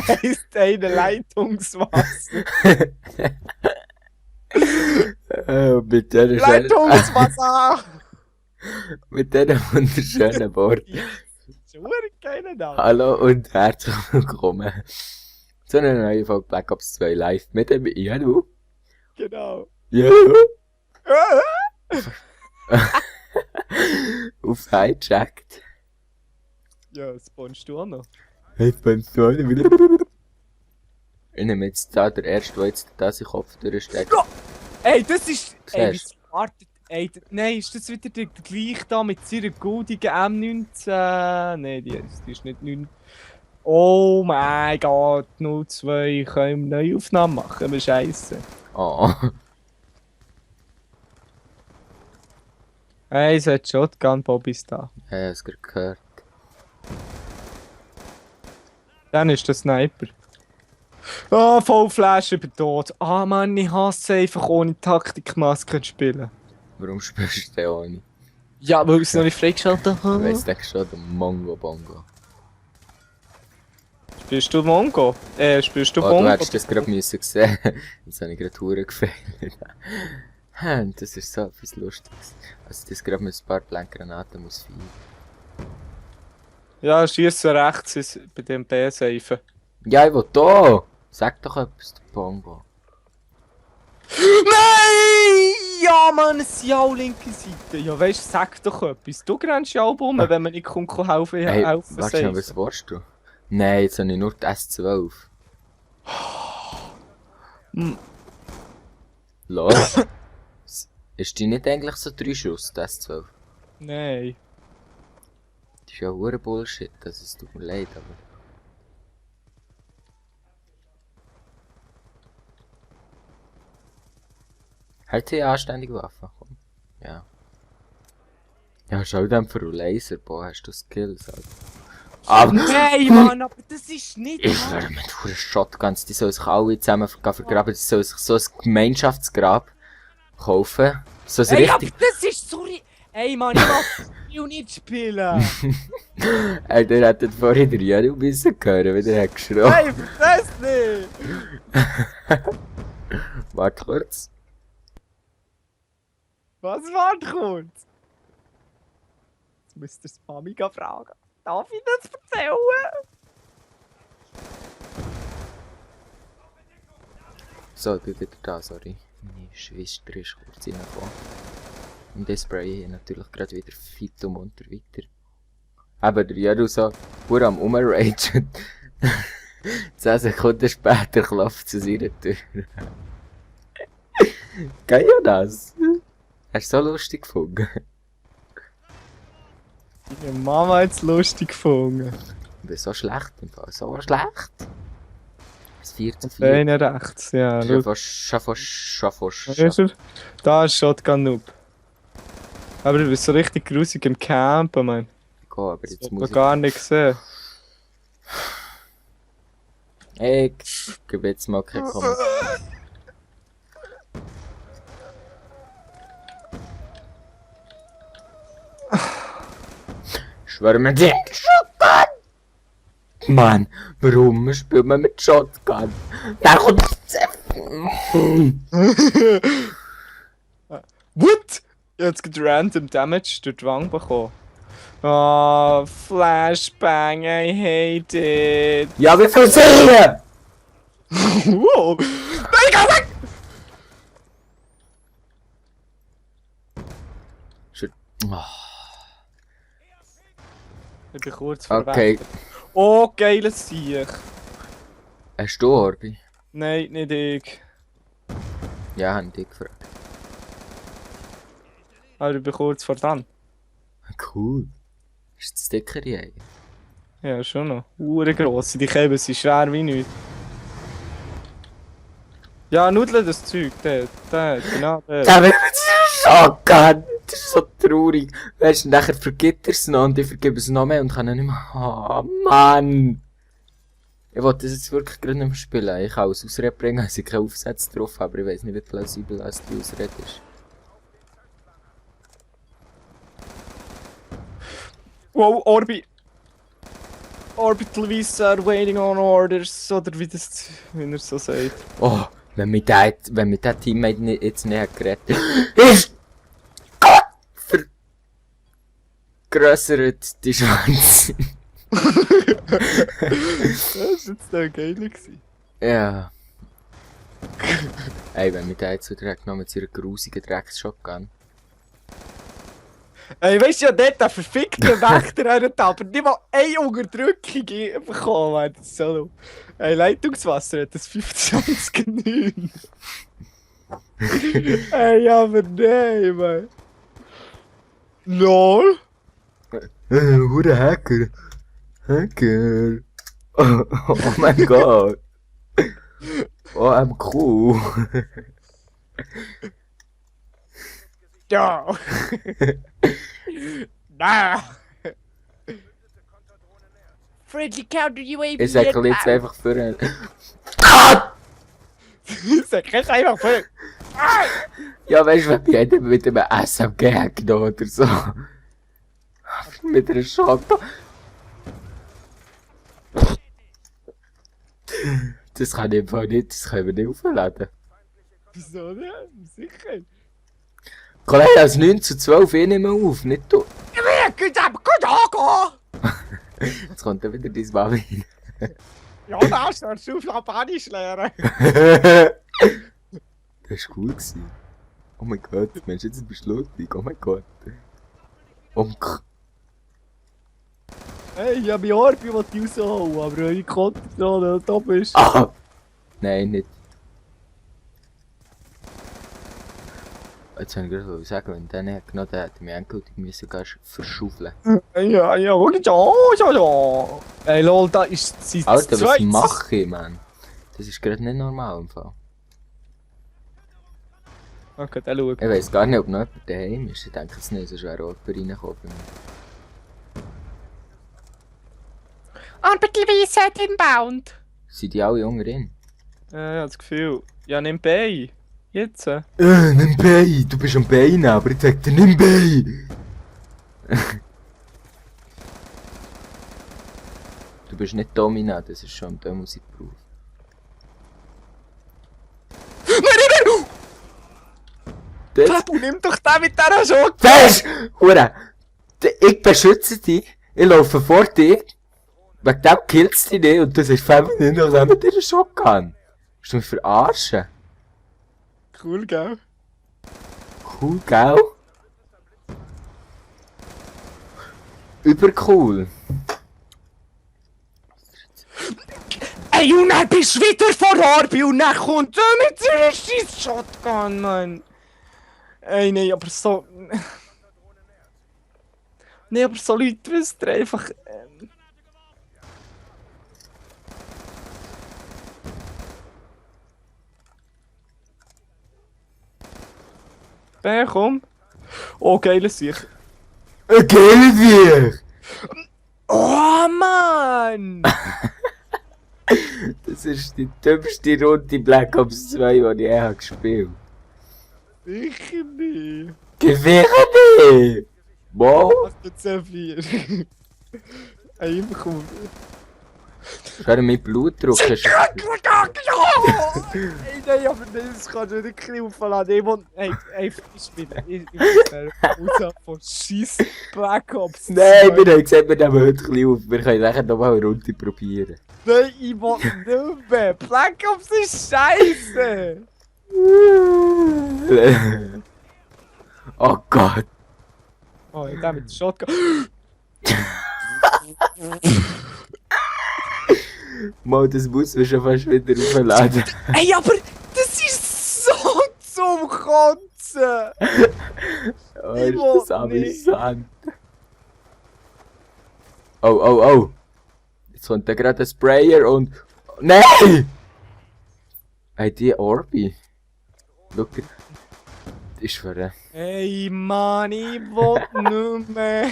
heisst eine Leitungswasser. Mit dieser schönen, Leitungswasser! mit diesen wunderschönen Worten. Schon keine Name. Hallo und herzlich willkommen zu einer neuen Folge Black Ops 2 Live mit dem Janu. Genau. Janu. Auf Hijacked. Ja, spawnst du auch noch? Jetzt bist du wieder. Ich nehme jetzt da der erste, der jetzt da seinen Kopf durchsteckt. Ja. Ey, das ist... Ey, Siehst wie wartet... Ey, nein, ist das wieder der gleiche da mit seiner goldigen M19? Nein, die ist nicht 9. Oh mein Gott, 02. Können wir eine neue Aufnahme machen? Wir Scheiße. Oh. Hey, es hat Shotgun Bobbys da. Ja, ich hab's gerade gehört. Dann ist der Sniper. Ah, voll Flash über tot. Ah Mann, ich hasse einfach ohne Taktikmaske zu spielen. Warum spielst du den ohne? Ja, weil ich es noch nicht freigeschaltet Ich habe. weiss nicht schon, der Mongo Bongo. Spielst du Mongo? Spielst du Oh, Bongo? du hättest das gerade müssen sehen. Jetzt habe ich gerade Huren gefehlt. Das ist so etwas Lustiges. Also das gerade mit ein paar Blendgranaten muss feiern. Ja, schießt rechts bei dem B-Safe. Ja, ich will da! Sag doch etwas, der Bongo. Nein! Ja, Mann, es sind auch linke Seite. Ja, weißt du, sag doch etwas. Du rennst ja auch rum, wenn man nicht kommt, helfen. Hey, helfen warte schnell, was willst du? Nein, jetzt habe ich nur die S12. Los! Ist die nicht eigentlich so 3 Schuss, die S12? Nein. Das ist ja hure Bullshit, das ist, tut mir leid, aber... Halt die anständige Waffe, komm. Ja. Ja, schau dann für einen Laser, boah, hast du Skills, Alter. Aber... Nein, Mann, aber das ist nicht... Ich werde mit hure Shotguns, die sollen sich alle zusammen vergraben, die sollen sich so ein Gemeinschaftsgrab kaufen. So ein Ey, aber richtig... das ist so... Ey, Mann, ich will das Spiel nicht spielen. Ey, der hat vorhin den Janu müssen hören, wie der hat geschrien. Hey, vergiss nicht! Warte kurz. Was war kurz? Jetzt müsst ihr Mami fragen. Darf ich das erzählen? So, ich bin wieder da, sorry. Meine Schwester ist kurz reingekommen. Und ich spraye natürlich gerade wieder fit und munter weiter. Aber der Janu so, pur am Umragen. 10 Sekunden später klopft es an seiner Tür. Geil ja das? Hast du so lustig gefunden? Deine Mama hat es lustig gefunden. Ich bin so schlecht im Fall, so schlecht. Das 4 zu 4. Beine rechts, ja. Schafosch. Ist er? Da ist Shotgun Noob. Aber du bist so richtig grusig im Campen, Mann. Go, aber Das jetzt wird muss man ich... gar nicht sehen. Ich gebe jetzt mal keinen Kommentar. Schwör mir dir, Shotgun! Mann, warum spielt man mit Shotgun? Da kommt What? Ich hab jetzt gerade random Damage durch die Wange bekommen. Oh, Flashbang, I hate it. Ja, wir versuchen! Wow. Nein, geh weg! Ich bin kurz vor Okay, Oh, geiles Sieg. hast du Orbi? Nein, nicht ich. Ja, hab ich dich gefragt. Aber ich bin kurz vor dran. Cool. Ist das dickere Ei? Ja, schon noch. Uhrengrosse, die Käben sind schwer wie nichts. Ja, Nudeln das Zeug, der, genau der. Da wird Shotgun! Das ist so traurig. Weißt du, nachher vergibt er es noch und ich vergebe es noch mehr und kann ihn nicht mehr... Oh, Mann! Ich wollte das jetzt wirklich gerade nicht mehr spielen. Ich kann als Ausrede bringen, dass ich keine Aufsätze drauf habe, aber ich weiß nicht, wie plausibel als die Ausrede ist. Wow, Orbi! Orbital Visa are waiting on orders, oder wie er so sagt. Oh, wenn mit der Teammate jetzt nicht geredet ist Gott vergrössert die Schwanz. Das war jetzt noch geil gewesen. Ja. Ey, wenn mit der jetzt so direkt noch mit so einer grusigen Drecks-Shotgun. Ey, weißt du ja, dort der verfickte Wächter hat aber nicht mal eine Unterdrückung bekommen, man. Das ist so. Ey, Leitungswasser hat das 25,9. Ey, aber nein, man. LOL. Hure Hacker. Hacker. Oh mein Gott. OMQ. Ja. Na. Friendly Counter UAV. Ich sag jetzt einfach für einen. Sag ich einfach für. Ja, weißt du, wenn jeder mit einem SMG genommen oder so. Mit einer Shotgun. Das kann ich einfach nicht, das können wir nicht aufladen. Wieso nicht? Sicher. Kollege, als 9 zu 12 ich nicht mehr auf, nicht du. Gut angehen! Jetzt kommt dann wieder dein Mami rein. Ja, das sollst du auf Japanisch lernen. Das war cool gewesen. Oh mein Gott, Mensch, jetzt bist du lustig, oh mein Gott. Hey, ich hab mich Orbi raushauen, aber wenn ich Konter da bist. Ah! Nein, nicht. Jetzt wollte ich gerade sagen, wenn der nicht genommen hätte, hätte ich mich endgültig müssen verschaufeln. Ja, ja. Ey, lol, da ist sie Alter, was mache ich, man? Das ist gerade nicht normal im Fall. Okay, dann schau. Ich weiss gar nicht, ob noch jemand daheim ist. Ich denke es nicht, sonst wäre auch jemand reingekommen bei mir. Orbital Reset inbound. Sind die alle jung drin? Ja, das Gefühl. Ja, nimm bei. Jetzt. Nimm bei! Du bist am Bein, aber ich sag dir, nimm bei! Du bist nicht dominant, das ist schon der Musikberuf. Nein! Das... Papu, nimm doch den mit dieser Schocke! Fest! Hure! Ich beschütze dich, ich laufe vor dir, wegen dem killst du dich nicht und du sagst 5 Minuten nachdem du dir einen Shotgun. Willst du mich verarschen? Cool, gell? Cool, gell? Übercool. Ey, und dann bist du wieder vor Orbi und dann kommt er mit seiner scheiß Shotgun, Mann! Ey, nee, aber so... Nee, aber so Leute wissen einfach... komm. Oh, geiles Sicht. Ein geiles Viech! Oh, Mann! Das ist die dümmste Runde Black Ops 2, die ich je habe gespielt. Sicher nicht. Gewehre nicht! Wow! 18,4. Ey, komm. Schau dir mein Blutdruck. Ey, nein, aber das kannst du nicht knaufen lassen. Ey, ich bin raus von scheiß Black Ops. Nein, wir haben gesagt, wir nehmen heute ein bisschen auf. Wir können nachher noch mal eine Runde probieren. Nein, ich will nicht mehr. Black Ops ist scheiße. Oh Gott. Oh, ich mit der Shotgun. Mal, das muss man schon fast wieder aufladen. Ey, aber das ist so zum Kotzen. Oh, ist das amüsant. Oh. Jetzt kommt da gerade ein Sprayer und... Nein! Hey, die Orbi. Schau dir. Das ist für den... Ey, Mann, ich will nicht mehr.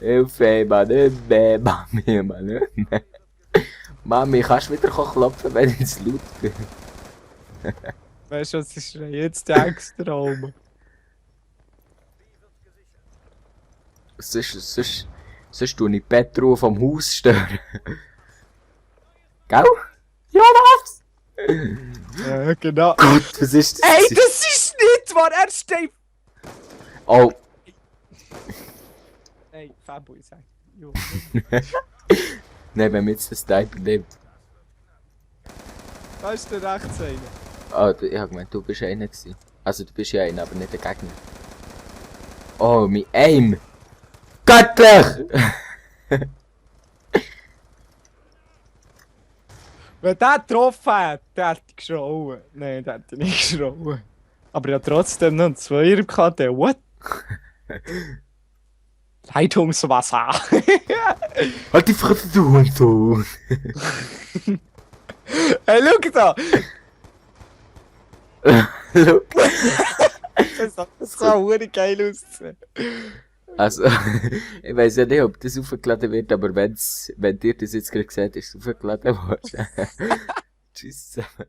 Hilfe, Mann, nicht mehr. Mami, Mann, nicht mehr. Mami, kannst du wieder klopfen, wenn ich ins laut bin? Weißt du, was ist denn jetzt der Extraum? sonst tue ich Petro vom Haus stören. Gell? Jonas! Ja, genau. Gott, was ist das? Ey, das ist nicht wahr! Er steht... Oh, Ey, Fanboy, sag. Jo. nein, wenn wir jetzt das Sniper nehmen. Da ist der rechts einer. Ah, ich hab gemeint, du bist einer gewesen. Also du bist ja einer, aber nicht der Gegner. Oh, mein Aim! Göttlich! Wenn der getroffen hat, der hätte ich geschrauen. Nein, der hätte ich nicht geschrauen. Aber ja trotzdem noch einen Zweier gehabt, der what? Leitungswasser. Halt die Fresse, du und so! Hey, schau da! Schau. Das kann verdammt geil aussehen. Also, ich weiß ja nicht, ob das aufgeladen wird, aber wenn ihr das jetzt gerade seht, ist es aufgeladen worden. Tschüss zusammen.